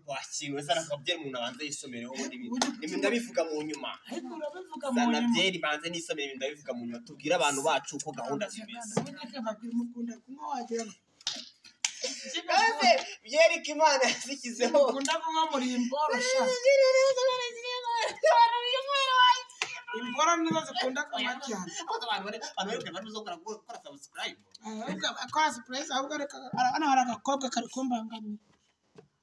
Wakinwe zana akabyeri umuntu abanza yisomereho ubundi ibintu ndabivuga mu nyuma. Ariko urabivuga mu Zana nyuma. byeri banze nisomere ibintu ndabivuga mu nyuma, tubwire abantu bacu uko gahunda zimeze. Ubundi babwira mukunda kunywa wagira ngo Maze byeri ko Imana yashyizeho. Mukunda kunywa muri imboro sha. Imboro nizo zikunda kunywa cyane. Abantu bari abantu bari gukora subscribe. Ahubwo akora surprise, ahubwo reka hano hari agakobwa kari kumbangamira.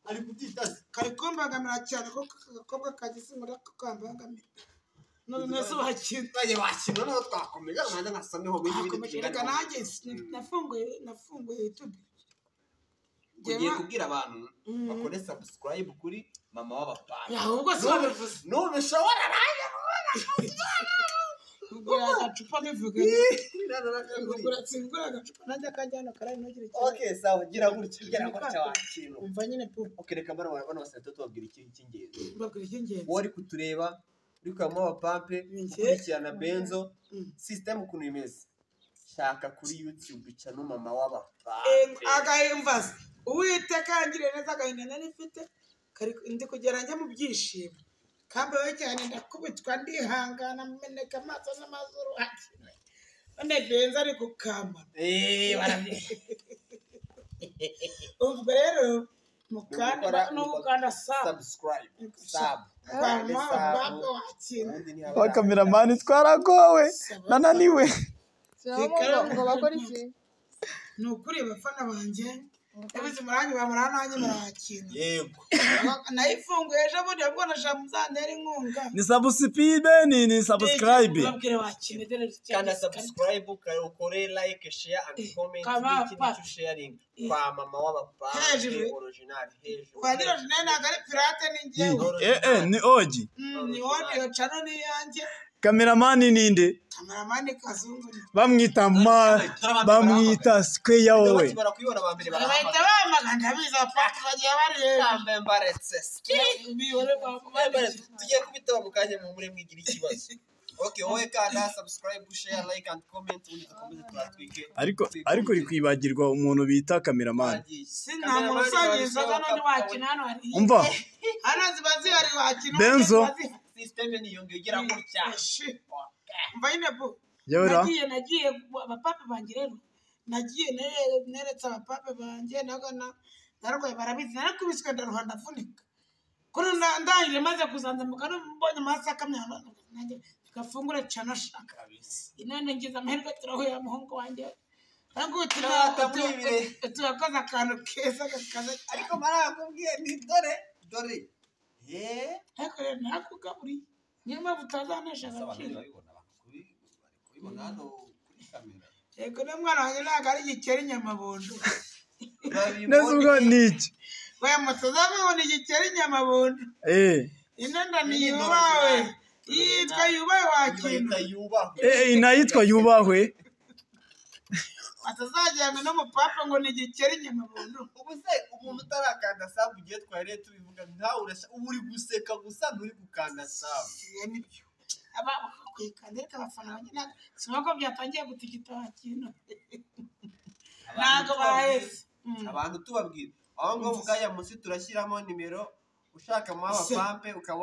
Ari kubyita se. Kari kumbangamira cyane kuko aka gakobwa kagize umura kakambangamira. None se wakina. Baje wakina noneho twakomeje abanza nkasomeho ibindi bintu Hakomeje reka nanjye nafunguye YouTube. Ugiye kubwira abantu bakore subscribe kuri mama w'abapapa. Ahubwo si wabivuze. Nubishobora nanjye. Kugura agacupa bivuga. Kugura agacupa nanjye akajyana karari ntugire ikibazo. Okay, sawa, gira gutya, gira gutya wakina. Umva nyine pu. Okay, reka bano basente tubabwira icy'ingenzi. Mbabwira icy'ingenzi. Wowe uri kutureba, uri kwa mama w'abapampe, ukurikirana Benzo, system ukuntu imeze. Shaka kuri YouTube channel mama w'abapampe. Agahimbaza. Uwiteka yangiriye neza agahinda nari mfite, ndi kugera njya mu byishimo. Kambe we cyane ndakubitwa ndihangana meneka amaso n'amazuru. None Benzo ari gukamba. Ubwo rero mukanda no gukanda subscribe. Sub. Wa cameraman twaragowe nananiwe. Ngo bakora iki? Ni ukuri abafana banjye yabize umurangi bamara nanjye murakina. Yego. Nayifunguye ejo bundi ahubwo nashaka muzantera inkunga. Ni subscribe ni subscribe. Babwire wakina dore kanda subscribe ukore like share and comment n'ikindi sharing kwa mama w'abapapa original hejuru. Kwa ndiro original ntabwo ari pirate ni njyewe. Ni oji. Ni oji channel ni yanjye. Cameraman ninde? Cameraman Kazungu. Bamwita ma bamwita Square wowe. Barakubona ba mbere bahita bamagana ndabiza paka bagiye bareba. Kambe mbaretse. Tugiye kubitaba mukanye mu muri mwigira ikibazo. Okay, wowe kanda subscribe, share, like and comment ubundi dukomeze turatwike. Ariko uri kwibagirwa umuntu bita cameraman. Sina muntu usangiye inzoga none wakina hano hari. Umva. Hano ziba zihari wakina. Benzo. System ni yonge igira gutya. Umva nyine bu. Nagiye abapape banjye rero. Nagiye neretse abapape banjye nagana narwaye barabizi narakubiswe ndaruha ndavunika. Kuri ndangije maze kuzanzamuka mbonye amaso akamya nanjye gafungure cyane ashaka kabisa. Inone ngize amahirwe turahuye muhungu wanjye. Arangutira turakoze akantu keza gakaza ariko marakubwiye nti dore dore. Ariko rero nakugaburiye. Niyo mpamvu utazanesha agaciro. Kubibona hano kuri kamera. Yego n'umwana wanjye ntabwo ari igikeri nyamabondo. Neza ubwo ni iki? Oya mutazabibona igikeri nyamabondo. Inenda ni yubawe. Yitwa yubawe wakina. Inayitwa yubahwe. Atazajyana no mupapa ngo ni igikeri nyamabondo. Ubu se umuntu utarakanda sub ugiye twari tubivuga nkawe urasha ubu uri guseka gusa nturi gukanda sub. Nibyo. Aba kwikanda reka abafana banjye ntabwo sibako byatangiye gutigita wakina. Ntabwo baheze. Abantu tubabwira aho ngo mukanya munsi turashyiramo nimero ushaka mama pampe ukaba